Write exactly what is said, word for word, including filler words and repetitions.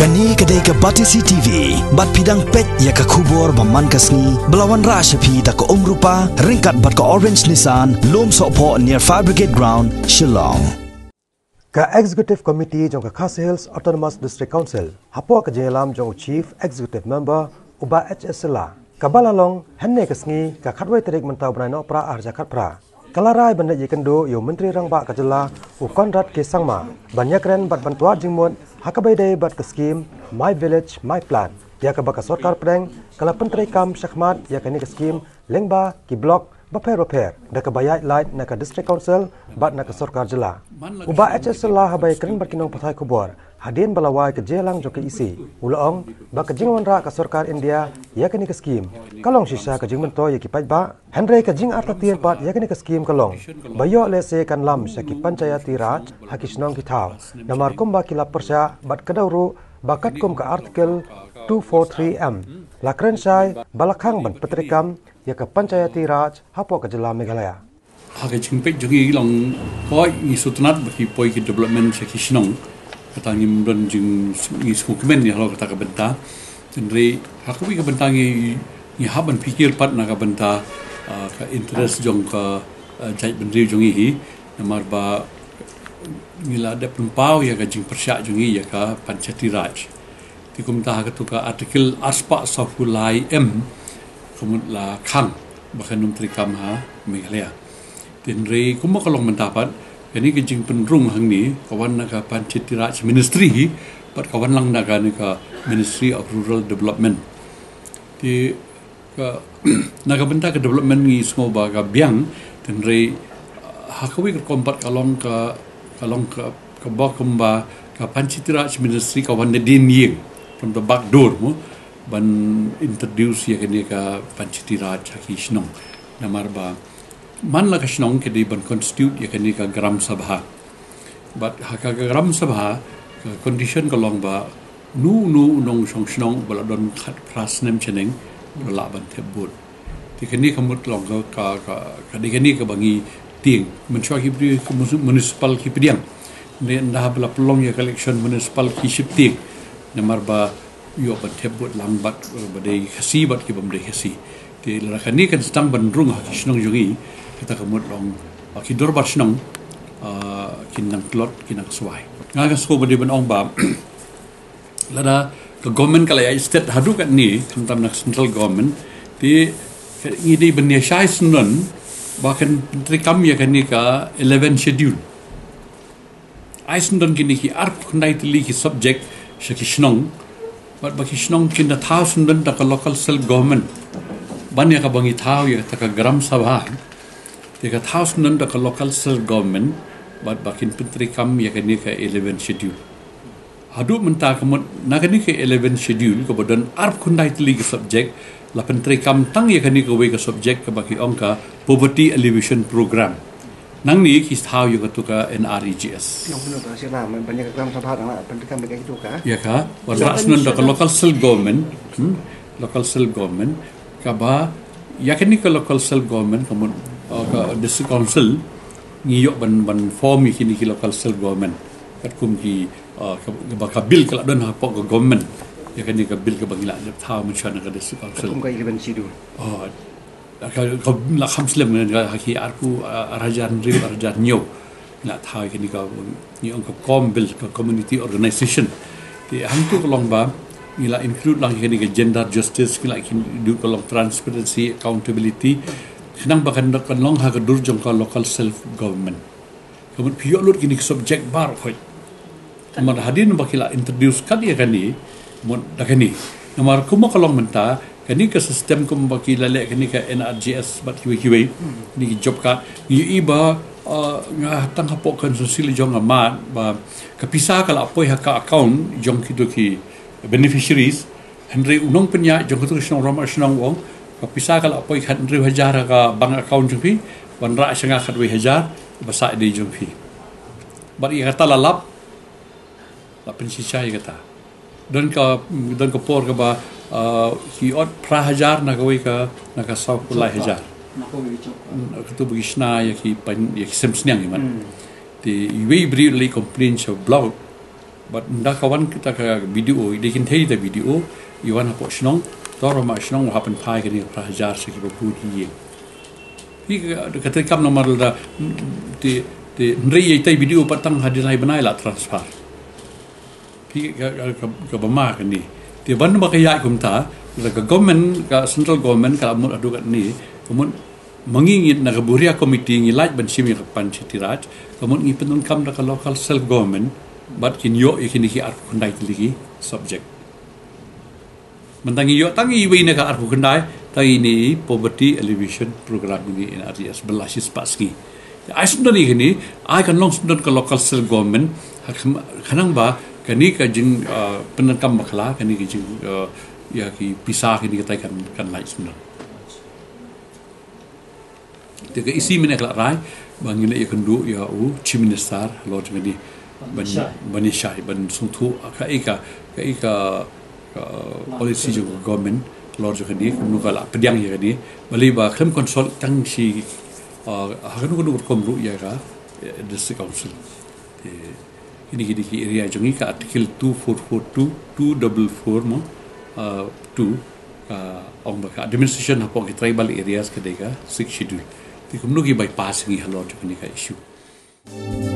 Kane ka dei ka Batesi T V, bad phi dang peit ïa ka khubor ba man ka sngi, ba la wanrah sha phi da ka Umrupa, ryngkat bad ka Orange Nissan, Lumsohphoh near Fire Brigade Ground, Shillong. Ka Executive Committee jong ka Khasi Hills Autonomous District Council, hapoh ka jingïalam jong u Chief Executive Member, u Bah H S Sylla, kaba la long hynne ka sngi ka khatwei tarik mynta u bnai Nohprah arhajar khatphra, ka la rai ban leit ïakynduh ïa u Myntri Rangbah ka jylla, u Conrad K Sangma, ban ïakren bad ban twad jingmut ha kaba ïadei bad ka skhim My Village My Plan, ïa kaba ka sorkar pdeng ka la pyntreikam shakhmat ïa kane ka skhim lyngba ki block bapher bapher, da kaba ïaid lait na ka District Council bad na ka sorkar jylla. U Bah H S Sylla, haba ïakren bad ki nongpathai khubor hadien ba la wai ka jingïalang jong ka E C, u la ong ba ka jingwanrah ka sorkar India ïa kane ka skhim ka long shisha ka jingmyntoi ïa ki paidbah. Hynrei ka jingartatien pat ïa kane ka skhim ka long ba ïoh lehse kan lam sha ki Panchayati Raj ha ki shnong ki thaw, namar kumba ki la pyrshah bad kdew ruh ba katkum ka Article two four three M, la kren shai ba la khang ban pyntreikam ïa ka Panchayati Raj hapoh ka jylla Meghalaya. Ha ka jingpeit jong ngi, long ko ngi sngewtynnat ba ki poi ki development sha ki shnong. Kata ngim don jing, ngi sngewkmen ïa halor kata ka bynta. Hynrei ha kawei ka bynta ngi, ngi hap ban pyrkhat pat na ka bynta, ah, ka interest jong ka, ah, jaitbynriew jong ngi hi. Namar ba ngi la dep pynpaw ïa ka jingpyrshah jong ngi ïa ka Panchayati Raj. Te kumta ha katu ka Article arspah sawphew lai M, ka mut la khang ba kan ym treikam ha Meghalaya. Te hynrei kumba ka long mynta pat, kane ka jingpynrung hangne ka wan na ka Panchayati Raj Ministry hi, bad ka wan lang na kane ka Ministry of Rural Development. Te ka, na ka bynta ka development ngi sngew ba ka biang, te hynrei ha kawei ka rukom pat ka long ka, ka long ka, kaba kumba ka Panchayati Raj Ministry ka wan nadien ïing, from the back door mo, ban introduce ïa kane ka Panchayati Raj ha ki shnong. Namar ba man la ka shnong ka dei ban constitute ïa kane ka Gram Sabha. Bad ha ka Gram Sabha, ka condition ka long ba uno uno u nongshong shnong uba la don khatphra snem shaneng u la lah ban thep vote. Te kane ka mut long ka, ka, ka, ka dei kane kaba ngi tieng. Mynshuwa ki pdiang, ka mus-, municipal ki pdiang. Hynrei ynda ba la pynlong ïa ka election municipal ki shiptieng. Namar ba ïoh ban thep vote lang bad, eh, ba dei Khasi bad ki bym dei Khasi. Te lada kane kan sdang ban rung ha ki shnong jong ngi, kata ka mut long ba ki dorbar shnong, ah, kin nang tlot, kin nang swai. Nga nga sngewbha ban ong ba lada ka government ka la ïaid stet haduh katne, khamtam na ka central government, te ngi dei ban ïa shai syndon ba kan pyntreikam ïa kane ka eleven schedule. Ai syndon kine ki arphew khyndai tylli ki subject sha ki shnong. Bad ba ki shnong kin da thaw syndon da ka local self government. Ban ïa kaba ngi thaw ïa kata ka Gram Sabha. Te ka thaw syndon da ka local self government. Bad ba kin pyntreikam ïa kane ka eleven schedule. Haduh mynta ka mut na kane ka eleven schedule kaba don arphew khyndai tylli ki subject, la pyntreikam tang ïa kane kawei ka subject kaba ki ong ka Poverty Alleviation Program. Nangne ki thaw ïa katu ka N R E G S. Ïa ka, ban pyntreikam ïa katu ka. Ïa ka, wanrah syndon da ka local self government, hmm? Local self government, kaba ïa kane ka local self government, ka mut, uh, ka district council, ngi ïoh ban, ban form ïa kine ki local self government. Katkum ki, uh, ka, kaba ka bill ka la don hapoh ka government. Ïa kane ka bill kaba ngi la dep thaw mynshuwa na ka district council. Katkum ka eleven schedule. Oh, ka, ka la kham slem, ka, ha ki arphew, uh, arhajar hynriew, arhajar hynñiew. Ngi la thaw ïa kane ka, ngi ong ka COM bill, ka community organization. Te hangtu ka long ba ngi la include lang ïa kane ka gender justice, ngi la include ka long transparency, accountability. Khnang ba kan, kan long ha ka dur jong ka local self government. Ka mut phi ïoh lut kine ki subject baroh khoit. Namar hadien ba ki la introduce kat ïa kane, mut da kane. Namar kumba ka long mynta, kane ka system kumba ki la leh kane ka N R G S bad kiwei kiwei, kine ki job card, ngi ïohi ba, uh, nga tang hapoh constituency la jong nga mad ba ka pisa ka la poi ha ka account jong kito ki beneficiaries, hynrei u nongpynïaid jong kito ki shnong rangbah shnong u ong, ka pisa ka la poi khathynriew hajar ha ka bank account jong phi, wanrah sha nga khatwei hajar, ba sah ïa dei jong phi. Bad ïa kata la lap, la pynshisha ïa kata. Don ka, don ka por kaba, ah, ki ot phra hajar na kawei ka, na ka saw phew lai hajar. Na kawei ka job. Hmm, katu ba ki shna ïa ki pan, ïa ki sem sniang ïa mat. Hmm. Te iwei i briew i la complain sha block. Bad ynda ka wan kita ka B D O, i dei kynthei ta B D O, i wan hapoh shnong, tor ma shnong wa hap pynphai kane ka phra hajar sha kiba bun ki ïing. Phi ka, ka treikam namar lada, te, te, hynrei ïa itai B D O pat tang hadien lai bnai la transfer. Phi ka, ka, ka, kaba ma kane. Te ban ba ka ïaid kumta, lada ka government, ka central government, ka la mut haduh katne, ka mut ma ngi ngi na ka Buria Committee ngi lait ban shim ïa ka Panchayati Raj, ka mut ngi pyndonkam da ka local self government, bad kin ïoh ïa kine ki arphew khyndai tylli ki subject. Mynta ngi ïoh tang iwei na ka arphew khyndai, tang ine i Poverty Alleviation Program ine i N R E G S ba la shispah sngi. Ai syndon ïa kine, ai kan long syndon ka local self government, ha kham-, khnang ba kane ka jing, uh, pyndonkam bakla, kane ka jing, uh, ïa ki pisa kine katai kan, kan lait syndon. Te ka isi mynne ka la rai ba ngin ïakynduh ïa u Chief Minister halor jong kane ban, ban ïashai, ban sngewthuh kaei ka, kaei ka, uh, policy jong ka government halor jong kane, kumno ka la pdiang ïa kane. Balei ba khlem consult tang shi, uh, ha kano kano ka rukom ruh ïa ka, eh, District Council. Te kine ki dei ki area jong ngi ka Article two four four two, two double four mo, uh, two, ka ong ba ka administration hapoh ki tribal areas ka dei ka Sixth Schedule. Te kumno ki bypass ngi halor jong kane ka issue.